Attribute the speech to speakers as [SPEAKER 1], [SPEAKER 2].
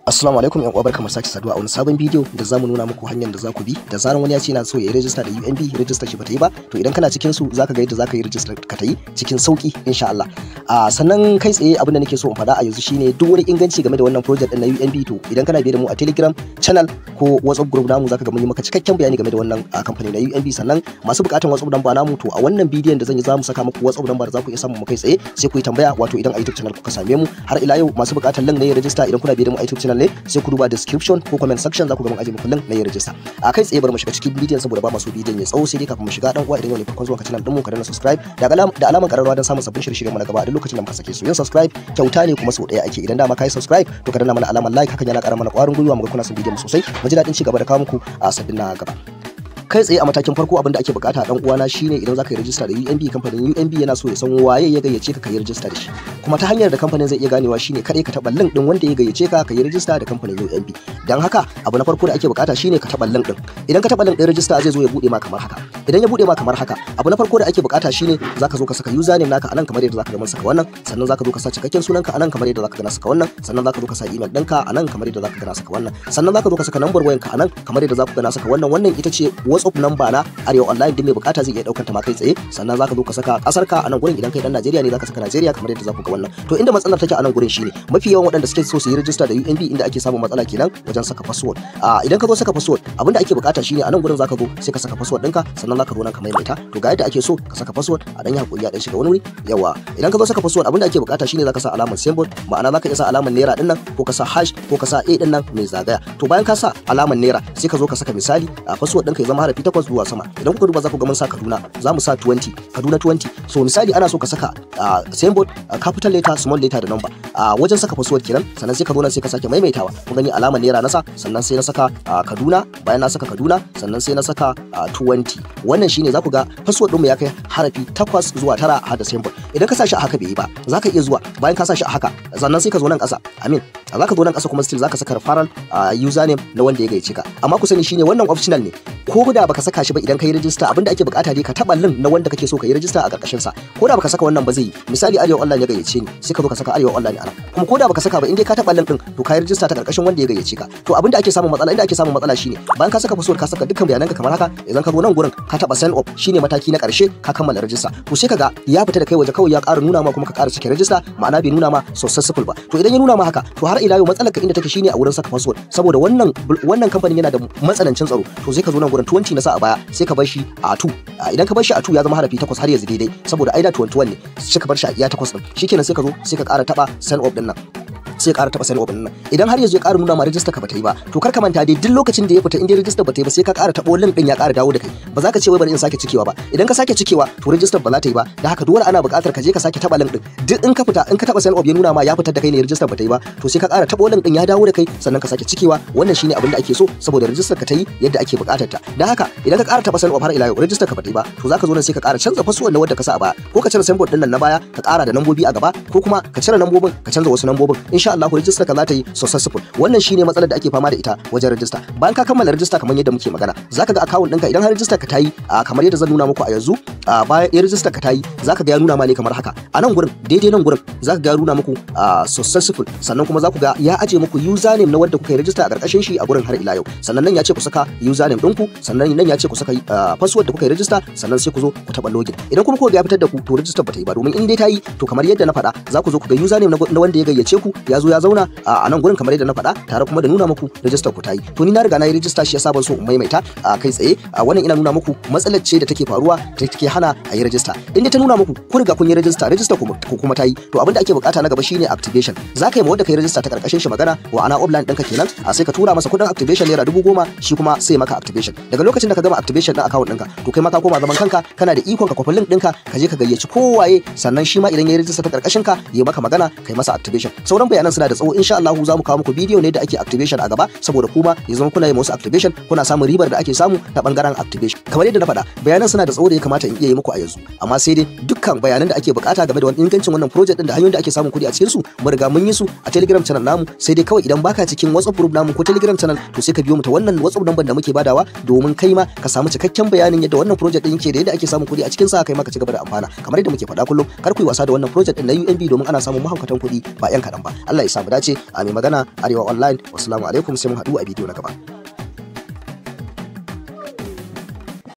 [SPEAKER 1] Assalamu alaikum yan uwa, barkamu sake saduwa a wani sabon bidiyo da zamu nuna muku hanyar da za ku bi da zaran wani ya ce yana so ya yi register da UMB, register shi bata yi ba. To idan kana cikin su, zaka ga yadda zaka yi register ka ta yi cikin sauki, insha Allah. A sannan kai tsaye, abin da nake so in faɗa a yanzu shine duk wani inganci game da wannan project din na UMB, to idan kana biye da mu a Telegram channel ko WhatsApp group namu, zaka ga mun yi maka cikakken bayani game da wannan kamfani na UMB. Sannan masu buƙatar WhatsApp number namu, to a wannan bidiyon da zan yi zamu saka muku WhatsApp number da za ku iya samu mu kai tsaye, sai ku yi tambaya, wato idan a YouTube channel kuka same mu. Har ila yau, masu buƙatar link na yin register, idan kuna biye da mu a YouTube channel ne, sai ku duba description ko comment section, za ku ga mun aje muku link na yin register. A kai tsaye, bari mu shiga cikin bidiyon saboda ba masu bidiyon ya tsawo. Sai dai kafin mu shiga, dan uwa, idan yau ne farkon zuwa ka channel din mu, ka danna subscribe da alaman kararrawa don samun sabbin shirye-shiryen mu na gaba a duk lokacin da muka sake su. Yin subscribe kyauta ne kuma sau daya ake. Idan dama kai subscribe, to ka danna mana alamar like, hakan yana ƙara mana ƙwarin gwiwa mu ga kuna son bidiyon mu sosai, mu ji daɗin ci gaba da kawo muku a sabbin na gaba. Kai tsaye, a matakin farko, abin da ake bukata, dan uwana, shine idan zaka yi rajista da UMB, kamfanin UMB yana so ya san waye ya gayyace ka yi rajista da shi. Kuma ta hanyar da kamfanin zai iya ganewa shine kadai ka taba link din wanda ya gayyace ka yi rajista da kamfanin UMB. Dan haka, abu na farko da ake bukata shine ka taba link din. Idan ka taba link din rajista, zai zo ya bude ma kamar haka. Idan ya bude ma kamar haka, abu na farko da ake bukata shine zaka zo ka saka username naka anan kamar yadda zaka ga mun saka wannan. Sannan zaka zo ka sa cikakken sunanka anan kamar yadda zaka ga na saka wannan. Sannan zaka zo ka sa email ɗinka anan kamar yadda zaka ga na saka wannan. Sannan zaka zo ka saka number wayanka anan kamar yadda zaku ga na saka wannan. Wannan ita ce WhatsApp number na Arewa Online, duk mai bukata zai iya daukar ta ma kai tsaye. Sannan zaka zo ka saka kasar ka a nan gurin. Idan kai dan Najeriya ne, zaka saka Najeriya kamar yadda zaku ga wannan. To inda matsalar take a nan gurin shine mafi yawan waɗanda suke so su yi register da UMB, inda ake samun matsala kenan wajen saka password. A idan ka zo saka password, abinda ake bukata shine a nan gurin zaka zo sai ka saka password ɗinka, sannan zaka zo nan ka maimaita. To ga yadda ake so ka saka password. A dan yi hakuri, ya dan shiga wani wuri yawa. Idan ka zo saka password, abinda ake bukata shine zaka sa alamar symbol, ma'ana zaka iya sa alamar naira din nan, ko ka sa hash, ko ka sa a din nan mai zagaya. To bayan ka sa alamar naira, sai ka zo ka saka, misali, a password ɗinka ya zama harafi 8 zuwa sama. Idan kuka duba, za ku ga mun sa Kaduna, za mu sa 20, Kaduna 20. So misali, ana so ka saka symbol, capital letter, small letter da number a wajen saka password kenan. Sannan sai ka zo nan sai ka sake maimaitawa. Kun gani, alamar naira na sa, sannan sai na saka Kaduna. Bayan na saka Kaduna, sannan sai na saka 20. Wannan shine za ku ga password ɗinmu ya kai harafi 8 zuwa 9 har da symbol. Idan ka sa shi a haka bai yi ba, za ka iya zuwa bayan ka sa shi a haka, sannan sai ka zo nan ƙasa, amin, za ka zo nan ƙasa kuma still za ka saka referral username na wanda ya gayyace ka. Amma ku sani shine wannan optional ne, ko da baka saka shi ba idan ka yi register, abinda ake bukata dai ka taba link na wanda kake so ka yi register a karkashin sa. Ko da baka saka wannan ba zai yi. Misali, Arewa Online ya gayyace ni, sai ka zo ka saka Arewa Online ana. Kuma ko da baka saka ba, in dai ka taba link din, to ka yi register ta karkashin wanda ya gayyace ka. To abinda ake samun matsala, inda ake samun matsala shine bayan ka saka password, ka saka dukkan bayananka kamar haka, idan ka zo nan gurin ka taba sign up, shine mataki na karshe, ka kammala register, to sai kaga ya fita da kai waje kawai, ya ƙara nuna ma kuma ka ƙara cike register, ma'ana bai nuna ma successful ba. To idan ya nuna ma haka, to har ila yau matsalar ka inda take shine a wurin saka password, saboda wannan kamfanin yana da matsanancin tsaro. To sai ka zo nan gurin, 20 na sa a baya, sai ka bar shi a 2. Idan ka bar shi a 2, ya zama harafi 8 har yanzu daidai, saboda ai da 21 ne, sai ka bar shi a iya 8 din. Shikenan, sai ka zo sai ka ƙara taba sign up din nan, sai ƙara taɓa sign up din nan. Idan har yanzu ya ƙara nuna ma register ka bata yi ba, to kar ka manta dai, duk lokacin da ya fita, inda register bata yi ba, sai ka ƙara taɓo link din ya ƙara dawo da kai. Ba za ka ce wai bari in sake cikewa ba. Idan ka sake cikewa, to register ba za ta yi ba. Da haka dole ana buƙatar ka je ka sake taɓa link din. Duk in ka fita, in ka taɓa sign up ya nuna ma ya fitar da kai ne, register bata yi ba, to sai ka ƙara taɓo link din ya dawo da kai, sannan ka sake cikewa. Wannan shine abin da ake so saboda register ka ta yi yadda ake buƙatar ta. Da haka idan ka ƙara taɓa sign up, har ila yau register ka bata yi ba, to zaka zo nan sai ka ƙara canza password na wanda ka sa a baya, ko ka cire symbol din nan na baya ka ƙara da nambobi a gaba, ko kuma ka cire nambobin ka canza wasu nambobin. Insha Allah register ka za ta yi successful. Wannan shine matsalar da ake fama da ita wajen register. Bayan ka kammala register, kamar yadda muke magana, zaka ga account ɗinka, idan har register ka ta yi kamar yadda zan nuna muku a yanzu, bayan ya register ka ta yi, zaka ga ya nuna ma ne kamar haka a nan gurin. Daidai nan gurin zaka ga ya nuna muku successful. Sannan kuma za ku ga ya aje muku username na wanda kuka yi register a karkashin shi a gurin har ila yau. Sannan nan ya ce ku saka username ɗinku, sannan nan ya ce ku saka password da kuka yi register, sannan sai ku zo ku taɓa login. Idan kuma kuka ga ya fitar da ku, to register ba ta yi ba, domin in dai ta yi, to kamar yadda na faɗa, za ku zo ku ga username na wanda ya gayyace ku ya zo ya zauna a nan gurin kamar yadda na faɗa, tare kuma da nuna muku register ku ta yi. To ni na riga na yi register, shi yasa ban so in maimaita a kai tsaye. Wannan ina nuna muku matsalar ce da take faruwa da take hana a yi register. In dai ta nuna muku ku riga kun yi register, register ku kuma ta yi, to abin da ake bukata na gaba shine activation. Za ka yi ma wanda ka yi register ta karkashin shi magana, wa ana upline ɗinka kenan, a sai ka tura masa kuɗin activation ₦10,000, shi kuma sai maka activation. Daga lokacin da ka gama activation ɗin account ɗinka, to kai ma ka koma zaman kanka, kana da ikon ka kwafi link ɗinka ka je ka gayyaci kowaye, sannan shi ma idan ya yi register ta karkashin ka, ya maka magana, kai masa activation. Sauran bayanan suna da tsawo. Insha Allah za mu kawo muku bidiyo ne da ake activation a gaba, saboda kuma ya zama kuna yi wasu activation, kuna samun ribar da ake samu ta bangaren activation. Kamar yadda na faɗa, bayanan suna da tsawo da ya kamata in iya yi muku a yanzu, amma sai dai dukkan bayanan da ake bukata game da wani ingancin wannan project din da hanyoyin da ake samun kuɗi a cikin su, mun riga mun yi su a Telegram channel namu. Sai dai kawai idan baka cikin WhatsApp group namu ko Telegram channel, to sai ka biyo mu ta wannan WhatsApp number da muke badawa, domin kai ma ka samu cikakken bayanin yadda wannan project din yake da yadda ake samun kuɗi a cikin sa, kai ma ka ci gaba da amfana. Kamar yadda muke faɗa kullum, kar ku yi wasa da wannan project din na UMB, domin ana samun mahaukatan kuɗi ba yan kaɗan ba. Allah. Allah ya samu dace. A mai magana Arewa Online. Wassalamu alaikum, sai mun haɗu a bidiyo na gaba.